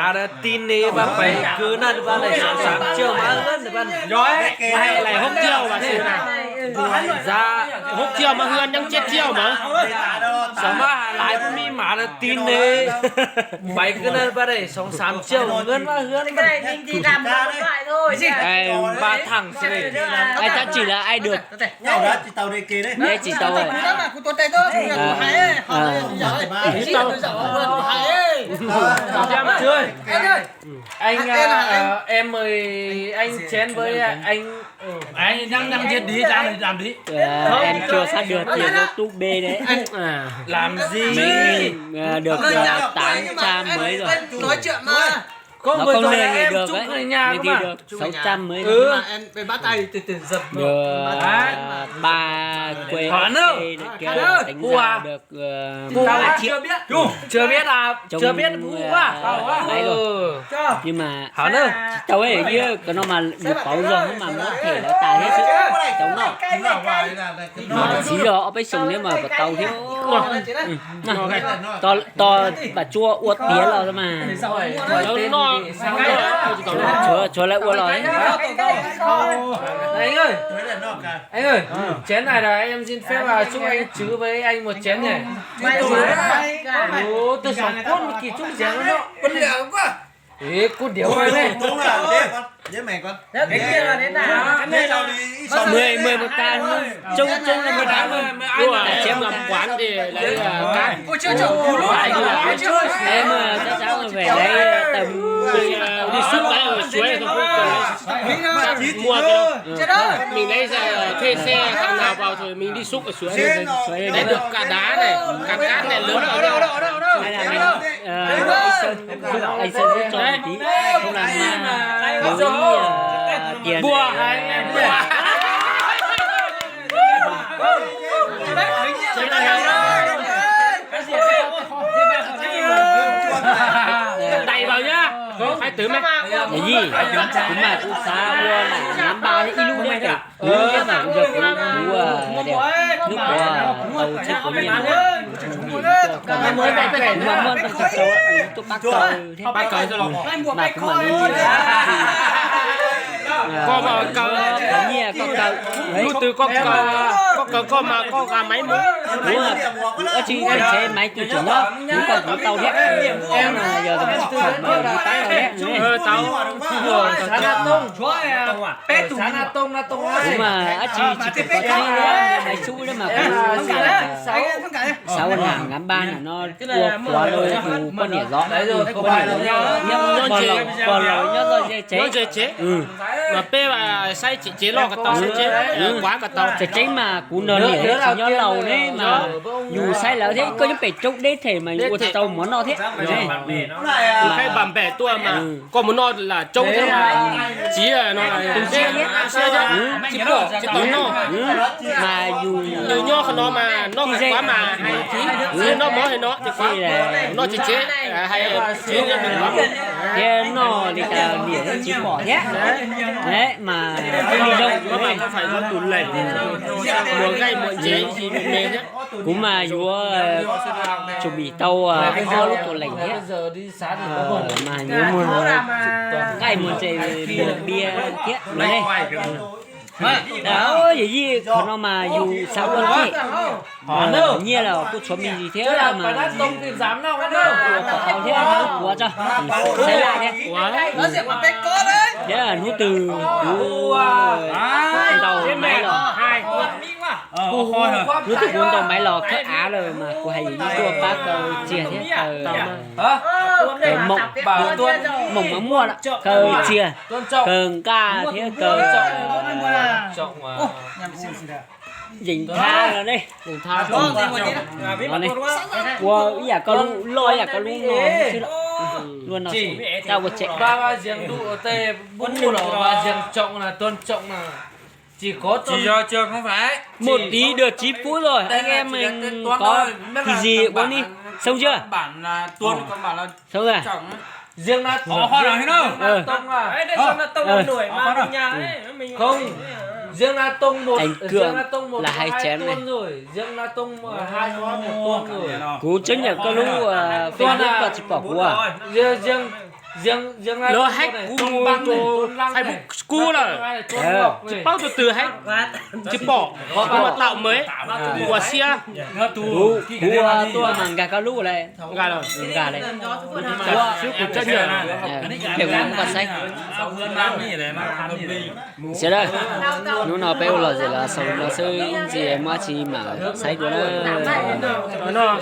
Xav tias tib neeg pab pais kwv na, nws pab lais xav xav coj mas nws pab yog lais hoob yau mas xwb na. Giá hút triệu mà Hương nhắn chết triệu mà. Sao mà hai lái của mi mà là tin đi. Bảy cái này ba đây sống sắm triệu ngân mà Hương. Cái này mình chỉ làm một loại thôi. Ai, ba thằng xí. Ai chắc chỉ là ai được. Ai chỉ tàu rồi. Anh, à, em mời anh chén với anh. Anh đang, đang giết đi, đang làm đi. Ờ, em chưa sắp được tiền YouTube B đấy. Làm gì? Mình, ờ, được, ờ, tám trăm mấy rồi. Nói chuyện mà. Có mười rồi, em chúc người nhà các bạn. Mình thì được sáu trăm mấy thôi. Em bị bắt tay từ từ giật. Được, ờ, ba quê, họ nữa. Kia, tính ra được, ờ, chưa biết. Chưa biết à? Chưa biết, không à? Ấy rồi. Nhưng mà hảo nữa. Tao ấy, cái nó mà được bảo rồi mà nó có thể là tài hết chứ. Cháu nó. Mà xí giờ ông bác sùng nếu mà bảo tàu thiếu. Tos tos bà chua ua tiav los mas. Chuav chuav lawv ua los. Anh ơi, anh ơi, chén này là em xin phép là chúc anh Chứ với anh một chén nhỉ. Ủa, tôi sống cuốn một kỳ chúc chén đó. Ê, cô điếu này này. Mười, mười một can, chung chung là mười tám thôi. Ua, chém làm quán thì lấy, ờ, cát. Ôi, chưa, chưa, ui, lúa này thì là ai chưa? Em, ờ, chắc chắn là phải lấy, ờ, tầm, ờ, đi xúc cái ở suối này thôi, không cần mua cái đâu. Mình lấy ra thuê xe thằng nào vào rồi mình đi xúc ở suối này. Lấy được cả đá này, cả cát này, lớn vào đây. Hay là mình, ờ, anh Sơn, anh Sơn sẽ cho một tí, không làm mà, ờ, tiền. Đẩy vào nhá. Hai tứ mày. Cái gì? Cũng mà cũng xá ua là ngắm ba ib lub maj teb. Kuv ib yam kuv yog kuv, kuv, ua, niam, kuv, ua, tau txib kuv niam, kuv mam muab tau txog rau tuaj pab kaw thiab, mas kuv mam li, koj mam kaw, nyiaj koj kaw, hnub twg koj kaw, koj kaw koj mas koj nqa maiv mus. Kuv, kuv ua tsis tseem tshev maiv twg tseem nyob, kuv koj kuv tau thiab, yog tau pab kaw thiab. Tau. Kuv mas dab tsi tsis kheev kov txib, maiv xub mas kuv xav ua nam nkav npab nam no ua quav rau tus poj niam zov, tus poj niam zov nyob, pog laus nyob zej tsev. Mas peb saib tsev loj ko tau, saib tsev quav ko tau. Tseem ceeb mas kuv nrog niam tsis nyob laus ne mas yus saib lawv thiab, koj nyob pem roob deb them mas yus ua tsis tau mov noj thiab. Koj mus noj lam roob thiab, txiv no, tu siab thiab, tsis pom tsis tau noj. Mas yus nyob qhov no mas noj quav mas hais, noj mov hais no ces quav, noj tsev tsev hais txiv thiab noj li cas niam tsis pom thiab. Mas li zoo, kuv mas yuav tsum vim tau ob lub tuam leem thiab. Mas yuav muag nqaij muag ntses, muag npias thiab no ne. Yawm yij, qhov no mas yus xav ua thiab, nyiaj los kuj tshuav me ntsis thiab mas ua kom tau thiab, kuv tso, xaiv laj thiab. Thiab hnub twg kuv ntaus maiv los, hnub twg kuv ntaus maiv los khawb av lawm mas kuv hais yawm yij tuaj pab kaw txiag thiab kaw, moom mas muaj lawm, kaw txiag, kaw nqaj thiab kaw yeem thab no ne. Ua ib yam koj lub loj ib yam koj lub no xwb los, luaj no xwb, tab ua tsem. Một tí được chín phút rồi, anh em mình có thì gì uống đi. Xong chưa? Xong rồi. Anh Cương là hai chén này. Kuv chấp nhận koj lub Facebook koj tsis pom kuv. Lawv hack kuv mus rau Facebook kuv lawm, tsis paub tus twg hack, tsis pom, kuv mas tau mas ua siab. Kuv, kuv ua tuaj mas nkag koj lub lawm. Nkag lawm. Nkag lawm. Xwb kuv tseem, pheej mus muab koj saib. Xiv a, hnub no peb ua lom zem los xaus li no xwb, ib ntsis muab tsis mam saib dua na.